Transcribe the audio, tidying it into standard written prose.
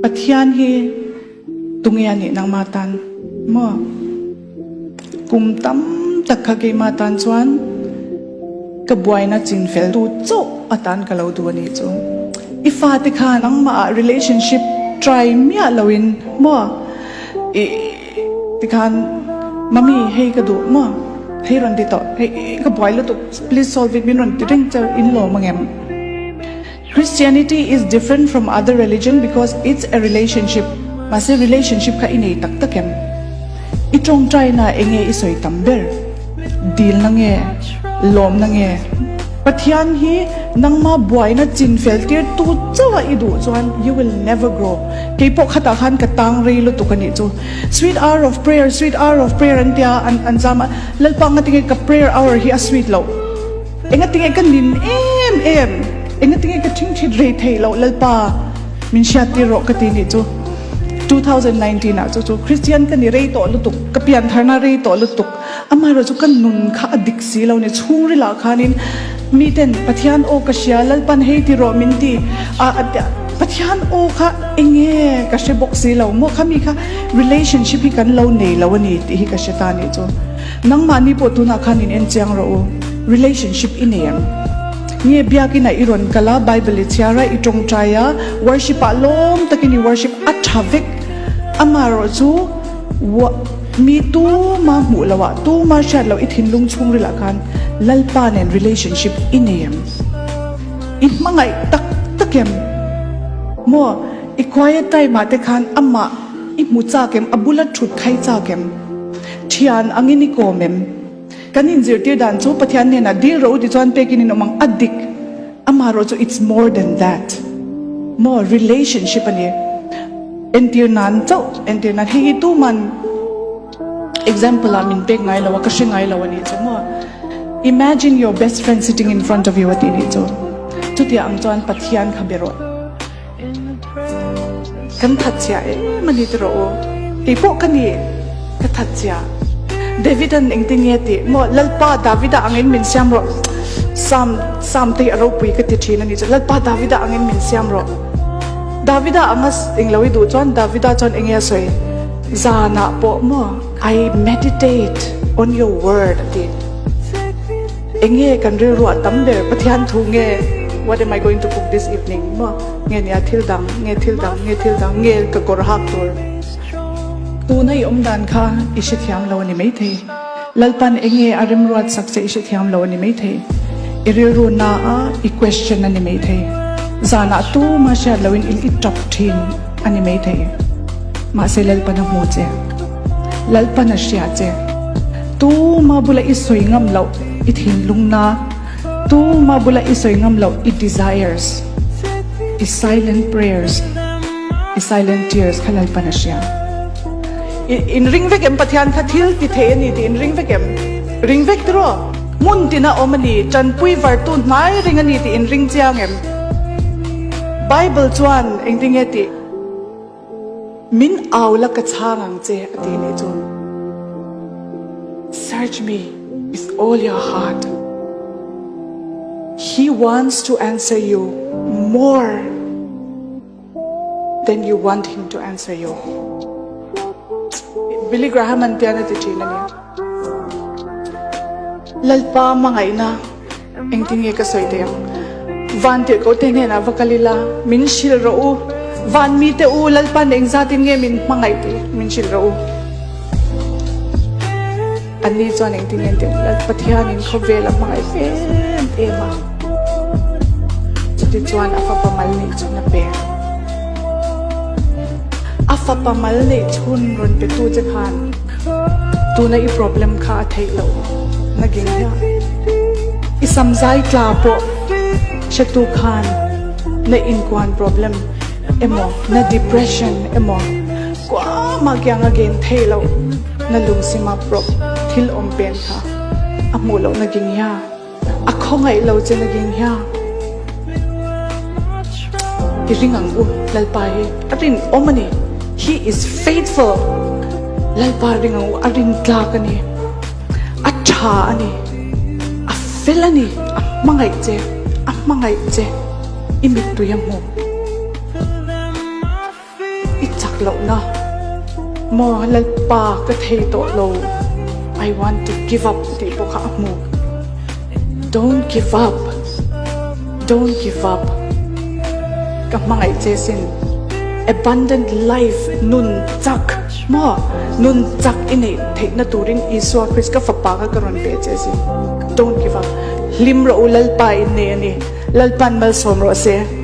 Pathian hi tunge a nih nangma tan maw? Kum tam tak kha keima tan chuan ka buaina chinfel tu chauh atan ka lo duh a nih chu. I fate kha nangmah ah relationship try miah loin maw i tikhan mummy hei ka duh maw hei rawn ti tawh hei ka buai lutuk please solve it min rawn ti reng che in lawm angem? Christianity is different from other religion because it's a relationship mahse relationship kha i nei tak tak em? I tawngtaina enge i sawi tam ber? Dilna nge? Lawmna nge? Pathian hi nangma buaina chin fel tir tu chauh a i duh chuan you will never grow. Keipawh khatah khan ka tang rei lutuk a nih chu. Sweet hour of prayer, sweet hour of prayer an tia an an zam a, Lalpa ngatinge ka prayer hour hi a sweet loh? Engatinge ka nin em em, engatinge ka ṭhingṭhit rei theih loh Lalpa min hriattir rawh ka ti nih chu. 2019 ah chu chu Christian ka ni rei tawh lutuk, ka piantharna rei tawh lutuk, amaherawh chu ka nun kha a dik si lo ni, chhungrilah khanin miten Pathian aw ka hria, Lalpan hei ti rawh min ti a, Pathian aw kha enge ka hre bawk si lo maw, khami kha relationship hi kan lo nei lo a ni tih hi ka hre ta nih chu. Nangmahni pawh tunah khan in en chiang rawh u, relationship i nei em? Nge biakinah i rawn kal a, Bible i chhiar a, i tawngtai a, worship ah lawm takin i worship a tha vek. Amaherawh chu mi tuma hmuh loh ah, tuma hriat loh i thinlung chhungrilah khan Lalpa nen relationship i nei em? I hmangaih tak tak em? Maw i quiet time ah te khan amah i hmu chak em? A bula thut khai chak em? Thian angin i kawm em? Kan inzirtir dan chu Pathian hnenah dil rawh u ti chuan pekin in awm ang a dik. Amaherawh chu it's more than that. Maw relationship a ni. Entir nan chauh entir nan hei hi tuman example ah min pek ngai lo a ka hre ngai lo a nih chu maw. Imagine your best friend sitting in front of you a tih nih chu. Chutiang ang chuan Pathian kha be rawh. Kan that chia em a ni ti rawh u. Kei pawh ka ni, ka that chia. David-a'n engtin nge tih maw Lalpa Davida angin min siam rawh. Psalm Psalm te hi a ropui ka ti thin a ni chu. Lalpa Davida angin min siam rawh. Davida anga englo i duh chuan Davida chuan enge a sawi? Zanah pawh maw I meditate on your word a ti. Enge kan rilru a tam ber Pathian thu nge what am I going to cook this evening maw nge nia thil dang nge thil dang nge thil dang nge ka kawr hak tur tuna i awm dan kha i hrethiam lo a ni maithei Lalpan enge a remruat sak che i hrethiam lo a ni maithei i rilru na a i question a ni maithei zanah tuma hriat loin in i tap thin a ni maithei mahse Lalpan a hmu che. Lalpan a hria che. Tuma bula i sawi ngam loh i thinlungna, tuma bula i sawi ngam loh i desires, i silent prayers, i silent tears kha Lalpan a hria. I in ring vek em Pathian kha thil ti thei a ni tih in ring vek em? Ring vek tiraw? Hmun tina awm a ni, tanpui vartu hnai ring a ni tih in ring chiang em? Bible chuan engtinge tih? Min au la ka chhang ang che a ti nih chu. Search me with all your heart. He wants to answer you more than you want him to answer you. Billy Graham an tian a ti thin a ni. Lalpa hmangaihna Engtin nge ka sawi thei ang? Van tirhkoh te hnenah va kal ila, min hrilh rawh u. Van mite u, Lalpan engzatin nge min hmangaih tih min hrilh rawh u. Anni chuan engtin nge an tih ang? Lal Pathianin khawvel a hmangaih em em a, chutichuan a fapa mal neih chhun a pe. A fapa mal neih chhun rawn petu che khan Tuna i problem kha a theih loh na ging hian i samzai tla pawh hretu khan na inkuan problem emaw na depression emaw kuamah kiang a gen theih loh na lungsima prop thil awm pen kha a hmuh loh na ging hian a khawngaih lo che na ging hian i ring ang u Lalpa hi a rin awm a ni he is faithful Lalpa ring ang u a rin tlak a ni a tha a ni a fel a ni a hmangaih che a hmangaih che i mittui a hmu. lohna maw Lalpa ka thei tawh lo I want to give up tih pawh kha a hmu. Don't give up, don't give up ka hmangaih che sin abundant life nun chak maw nun chak i neih theihna turin Isua Krist ka fapa kha ka rawn pe che sin don't give up hlim rawh u Lalpa in nei a ni Lalpan malsawm rawh se.